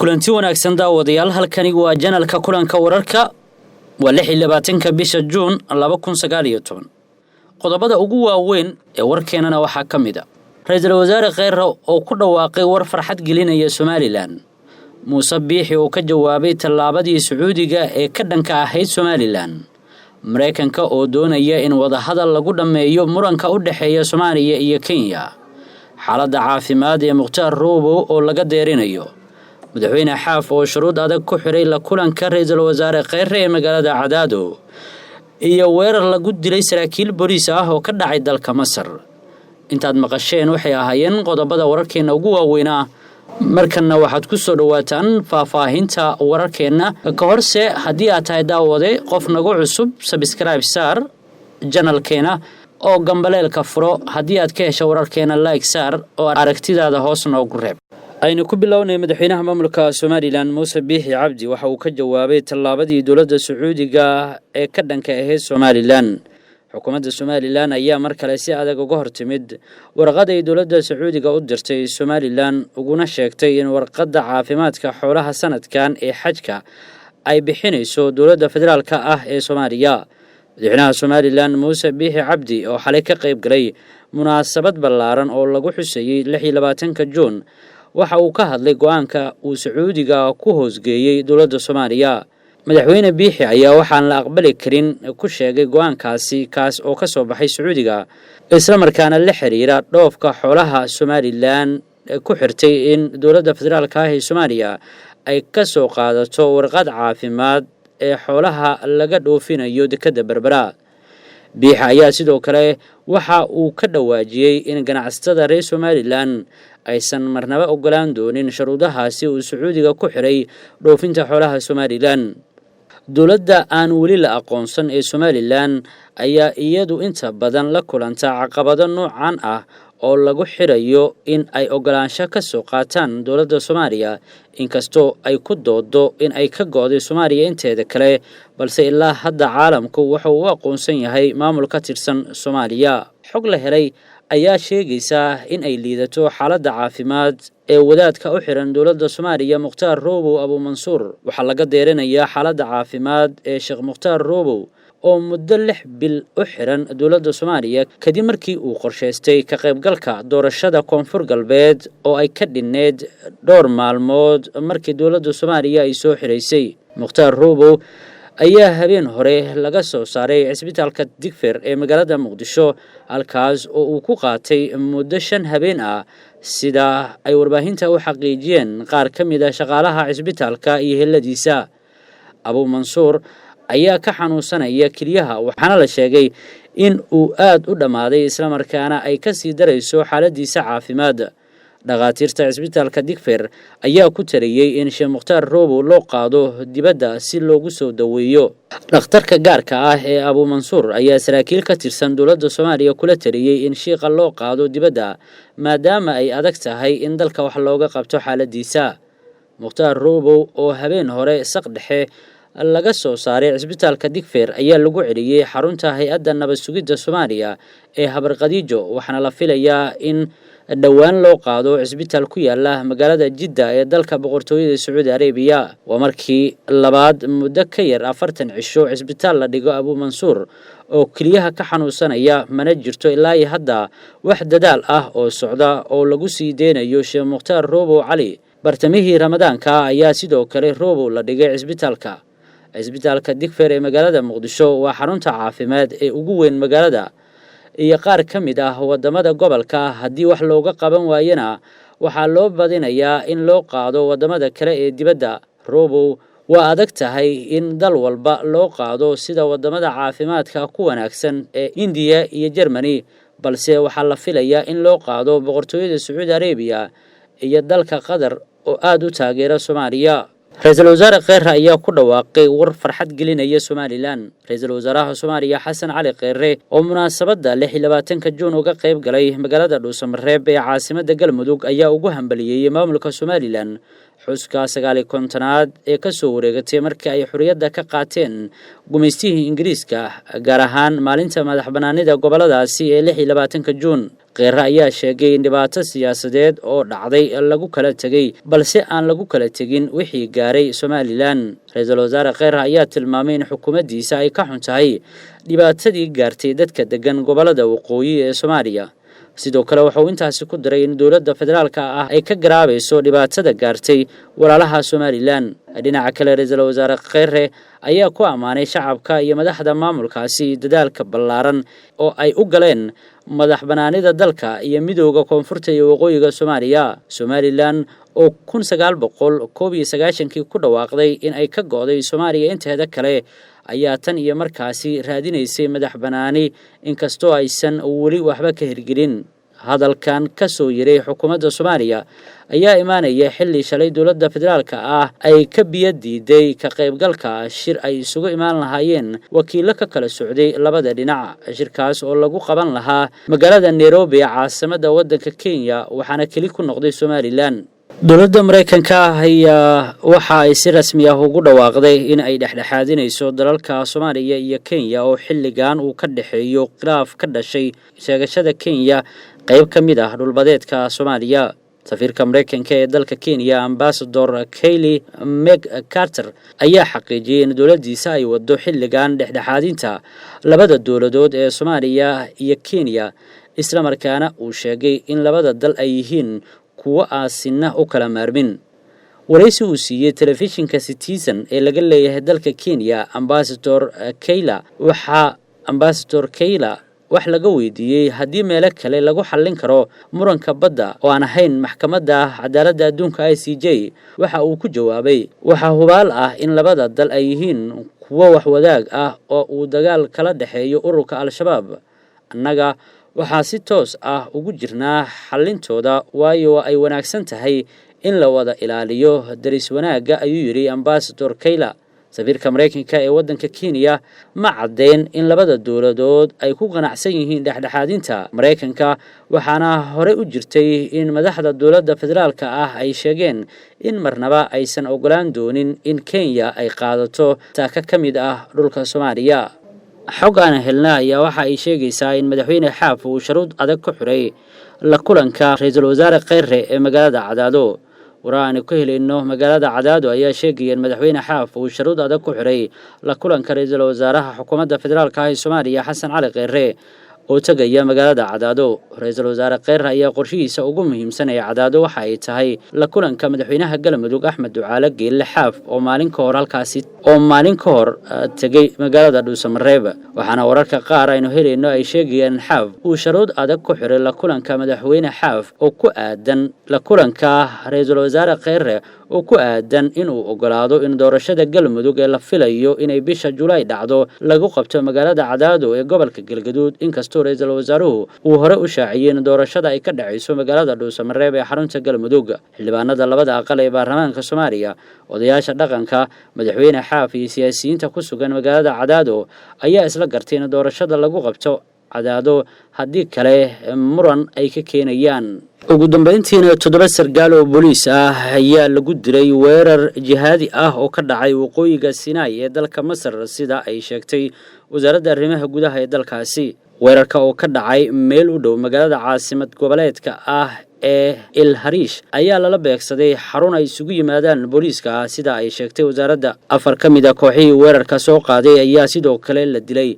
Kulanti wanaagsan daawadayaal, halkani waa janalka kulanka wararka. Waa 26-ka bisha Juun 2019. Qodobada ugu waaweyn ee warkeenana waxaa ka mid a ra-iisul wasaare Kheyre oo ku dhawaaqay war farxad gelinaya Somalilan, Muuse Biixi oo ka jawaabay tallaabadii Sacuudiga ee ka dhanka ahayd Somalilan, Maraykanka oo doonaya in wadahadal lagu dhammeeyo muranka u dhexeeya Soomaaliya iyo Kenya, xaaladda caafimaad ee Mukhtaar Roobow oo laga deerinayo, madaxweyne Xaaf oo shuruud adag ku xiray la kulanka ra-iisul wasaare Kheyre ee magaalada Cadaado, iyo weerar lagu dilay saraakiil booliis ah oo ka dhacay dalka Masar. Intaad maqasheen waxay ahaayeen qodobada wararkeena ugu waaweynaa. Markanna waxaad ku soo dhowaataan faahfaahinta wararkeenna. Ka horse, haddii aad tahay daawade qof nagu cusub, subscribe saar janalkeena oo gambaleelka furo. Haddii aad ka hesho wararkeena, like saar oo aragtidaada hoos noogu reeb. Aynu ku bilownay. Madaxweynaha maamulka Somalilan Muuse Biixi Cabdi waxa uu ka jawaabay tallaabadii dowladda Sacuudiga ee ka dhanka ahayd Somalilan. Xukuumadda Somalilan ayaa mar kale si adag uga hortimid warqad ay dowladda Sacuudiga u dirtay Somalilan, uguna sheegtay in warqadda caafimaadka xoolaha sanadkan ee xajka ay bixinayso dowladda federaalka ah ee Soomaaliya. Madaxweynaha Somalilan Muuse Biixi Cabdi oo xalay ka qayb galay munaasabad ballaaran oo lagu xuseeyey 26-ka Juun waxa uu ka hadlay go-aanka uu Sacuudiga ku hoosgeeyey dowladda Soomaaliya. Madaxweyne Biixi ayaa waxaan la aqbali karin ku sheegay go-aankaasi, kaas oo ka soo baxay Sacuudiga, islamarkaana la xiriira dhoofka xoolaha Somalilan ku xirtay in dowladda federaalka ah ee Soomaaliya ay ka soo qaadato warqad caafimaad ee xoolaha laga dhoofinayo dekedda Berbera. Biixi ayaa sidoo kale waxa uu ka dhawaajiyey in ganacsatada reer Somalilan aysan marnaba ogolaan doonin shuruudahaasi uu Sacuudiga ku xiray dhoofinta xoolaha Somalilan. Dowladda aan weli la aqoonsan ee Somalilan ayaa iyadu inta badan la kulanta caqabado noocan ah oo lagu xirayo in ay ogolaansho ka soo qaataan dowladda Soomaaliya, inkastoo ay ku doodo in ay ka go'day Soomaaliya inteeda kale, balse ilaa hadda caalamku wuxuu u aqoonsan yahay maamul ka tirsan Soomaaliya. Xog la helay ayaa sheegaysa in ay liidato xaaladda caafimaad ee wadaadka u xiran dowladda Soomaaliya, Mukhtaar Roobow Abuumansuur. Waxaa laga deerinayaa xaaladda caafimaad ee Sheekh Mukhtaar Roobow oo muddo 6 bil u xiran dowladda Soomaaliya, kadib markii uu qorshaystay ka qaybgalka doorashada Koonfur Galbeed oo ay ka dhinneyd dhowr maalmood markii dowladda Soomaaliya ay soo xiraysay. Mukhtaar Roobow ayaa habeen hore laga soo saaray cisbitaalka Digfer ee magaalada Muqdisho, halkaas oo uu ku qaatay muddo 5 habeen ah, sida ay warbaahinta u xaqiijiyeen qaar ka mid a shaqaalaha cisbitaalka iyo heladiisa. Abuumansuur ayaa ka xanuunsanaya keliyaha, waxaana la sheegay in uu aad u dhammaaday, islamarkaana ay ka sii darayso xaaladiisa caafimaad. Dhakhaatiirta cisbitaalka Digfer ayaa ku taliyey in Sheekh Mukhtaar Roobow loo qaado dibadda si loogu soo daweeyo. Dhakhtarka gaarka ah ee Abuumansuur ayaa saraakiil ka tirsan dowladda Soomaaliya kula taliyey in shiiqa loo qaado dibadda, maadaama ay adag tahay in dalka wax looga qabto xaaladiisa. Mukhtaar Roobow oo habeen hore saq dhexe laga soo saaray cisbitaalka Digfer ayaa lagu celiyey xarunta hay-adda nabad sugidda Soomaaliya ee Habarqadiijo, waxaana la filayaa in dhowaan loo qaado cisbitaal ku yaala magaalada Jidda ee dalka Boqortooyada Sacuudi Arabiya. Waa markii labaad muddo ka yar 40 cisho cisbitaal la dhigo Abuumansuur oo keliyaha ka xanuunsanaya. Mana jirto ilaa iyo hadda wax dadaal ah oo socda oo lagu sii deynayo Sheekh Mukhtaar Roobow Cali. Bartamihii Ramadaanka ayaa sidoo kale Roobow la dhigay cisbitaalka Digfer ee magaalada Muqdisho. Waa xarunta caafimaad ee ugu weyn magaalada iyo qaar ka mid ah wadamada gobolka. Haddii wax looga qaban waayana, waxaa loo badinayaa in loo qaado wadamada kale ee dibadda. Roobow waa adag tahay in dal walba loo qaado, sida wadamada caafimaadka ku wanaagsan ee Indiya iyo Jermani, balse waxaa la filayaa in loo qaado Boqortooyada Sacuudi Arabiya iyo dalka Qatar oo aada u taageera Soomaaliya. Ra-iisul wasaare Kheyre ayaa ku dhawaaqay war farxad gelinaya Somalilan. Ra-iisul wasaaraha Soomaaliya Xasan Cali Kheyre oo munaasabadda 26-ka Juun uga qayb galay magaalada Dhuusamareeb ee caasimada Galmudug ayaa ugu hambaliyeeyey maamulka Somalilan Xuska 59aad ee kasoo wareegatay markii ay xorriyadda ka qaateen gumaystihii Ingiriiska, gaar ahaan maalinta madax banaanida goboladaasi ee 26-ka Juun. Kheyre ayaa sheegay in dhibaato siyaasadeed oo dhacday lagu kala tegay, balse aan lagu kala tegin wixii gaaray Somalilan. Ra-iisul wasaare Kheyre ayaa tilmaamay in xukuumaddiisa ay ka xun tahay dhibaatadii gaartay dadka degan gobolada waqooyi ee Soomaaliya. Sidoo kale waxauu intaasi ku daray in dowladda federaalka ah ay ka garaabayso dhibaatada gaartay walaalaha Somalilan. Dhinaca kale, ra-iisul wasaare Kheyre ayaa ku ammaanay shacabka iyo madaxda maamulkaasi dadaalka ballaaran oo ay u galeen madax banaanida dalka iyo midooda koonfurta iyo waqooyiga Soomaaliya. Somalilan oo 1991-kii ku dhawaaqday in ay ka go'day Soomaaliya inteeda kale ayaa tan iyo markaasi raadinaysay madax banaani, inkastoo aysan weli waxba ka hirgelin. Hadalkan ka soo yiray xukuumadda Soomaaliya ayaa imaanaya xilli shalay dowladda federaalka ah ay ka biyo diiday ka qaybgalka shir ay isugu imaan lahaayeen wakiilo ka kala socday labada dhinac, shirkaas oo lagu qaban lahaa magaalada Nairobi ee caasimadda waddanka Kenya, waxaana keli ku noqday Somalilan. Dowladda Maraykanka ayaa waxa ay si rasmi ah ugu dhawaaqday in ay dhexdhexaadinayso dalalka Soomaaliya iyo Kenya oo xilligan uu ka dhexeeyo khilaaf ka dhashay sheegashada Kenya qayb ka mid ah dhulbadeedka Soomaaliya. Safiirka Maraykanka ee dalka Kenya, Ambasador Kayli Meg Carter, ayaa xaqiijiyey in dowladdiisa ay wado xilligan dhexdhexaadinta labada dowladood ee Soomaaliya iyo Kenya, islamarkaana uu sheegay in labada dal ay yihiin kuwo aasinna u kala maarmin. Waraysi uu siiyey telefishinka Citizen ee laga leeyahay dalka Kenya, Ambasador Kayla waxaa Ambasador Kayla wax laga weydiiyey haddii meelo kale lagu xallin karo muranka badda oo aan ahayn maxkamadda cadaaladda adduunka ICJ, waxa uu ku jawaabay: "Waxaa hubaal ah in labada dal ay yihiin kuwo waxwadaag ah oo uu dagaal kala dhexeeyo ururka Al-Shabaab. Annaga waxaa si toos ah ugu jirnaa xallintooda, waayo ay wanaagsan tahay in la wada ilaaliyo daris wanaagga," ayuu yidhi Ambasador Kayla. Safiirka Maraykanka ee waddanka Kenya ma caddeyn in labada dowladood ay ku qanacsan yihiin dhexdhexaadinta Maraykanka, waxaana horey u jirtay in madaxda dowladda federaalka ah ay sheegeen in marnaba aysan ogolaan doonin in Kenya ay qaadato taaka ka mid ah dhulka Soomaaliya. Xog aan helna ayaa waxa ay sheegaysaa in madaxweyne Xaaf uu sharuud adag ku xiray la kulanka ra-iisul wasaare Kheyre ee magaalada Cadaado. Warar aanu ka helayno magaalada Cadaado ayaa sheegaya in madaxweyne Xaaf uu sharuud adag ku xiray la kulanka ra-iisul wasaaraha xukuumadda federaalka ah ee Soomaaliya, Xasan Cali Kheyre, oo tegaya magaalada Cadaado. Ra-iisul wasaare Kheyre ayaa qorshihiisa ugu muhiimsan ee Cadaado waxa ay tahay la kulanka madaxweynaha Galmudug, Axmed Ducaale Geelle Xaaf, oo maalin ka hor halkaasi oo maalin ka hor tegay magaalada Dhuusamareeb, waxaana wararka qaar aynu helayno ay sheegayaan Xaaf uu sharuud adag ku xiray la kulanka madaxweyne Xaaf oo ku aadan la kulanka ra-iisul wasaare Kheyre oo ku aadan inuu ogolaado in doorashada Galmudug ee la filayo inay bisha Julaay dhacdo lagu qabto magaalada Cadaado ee gobolka Galgaduud, inkastoo ra-iisul wasaaruhu uu hore u shaaciyey in doorashada ay ka dhacayso magaalada Dhuusamareeb ee xarunta Galmudug. Xildhibaanada labada aqal ee baarlamaanka Soomaaliya, odayaasha dhaqanka, madaxweyne Xaaf iyo siyaasiyiinta ku sugan magaalada Cadaado ayaa isla gartay in doorashada lagu qabto Cadaado, haddii kale muran ay ka keenayaan. Ugu dambeyntiina, 7 sargaal oo booliis ah ayaa lagu dilay weerar jihaadi ah oo ka dhacay waqooyiga Sinai ee dalka Masar, sida ay sheegtay wasaaradda arrimaha gudaha ee dalkaasi. Weerarka oo ka dhacay meel u dhow magaalada caasimad goboleedka ah ee Il Hariish ayaa lala beegsaday xarun ay isugu yimaadaan booliiska, sida ay sheegtay wasaaradda. 4 ka mid a kooxihii weerarka soo qaaday ayaa sidoo kale la dilay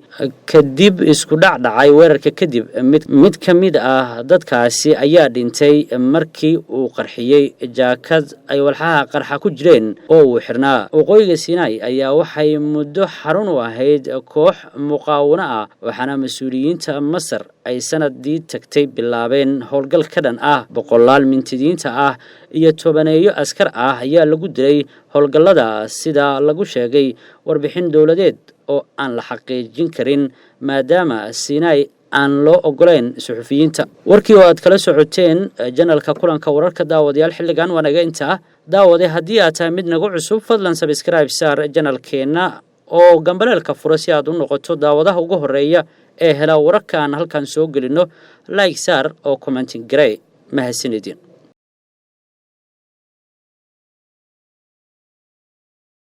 kadib isku dhac dhacay weerarka kadib. Mid ka mid ah dadkaasi ayaa dhintay markii uu qarxiyey jaakad ay walxaha qarxa ku jireen oo uu xirnaa. Waqooyiga Sinai ayaa waxay muddo xarun u ahayd koox muqaawano ah, waxaana mas-uuliyiinta Masar ay sanadii tagtay bilaabeen howlgal ka dhan ah boqolaal mintidiinta ah iyo tobaneeyo askar ah ayaa lagu dilay howlgallada, sida lagu sheegay warbixin dowladeed oo aan la xaqiijin karin maadaama Sinai aan loo ogolayn suxufiyiinta. Warkii oo aad kala socoteen janalka kulanka wararka, daawadayaal, xilligan waa naga intaa. Daawade, haddii aad tahay mid nagu cusub, fadlan sabscribe saar janalkeenna oo gambaleelka fura si aad u noqoto daawadaha ugu horeeya ee hela wararka aan halkan soo gelino. Like saar oo commenting garey. Mahadsanidin.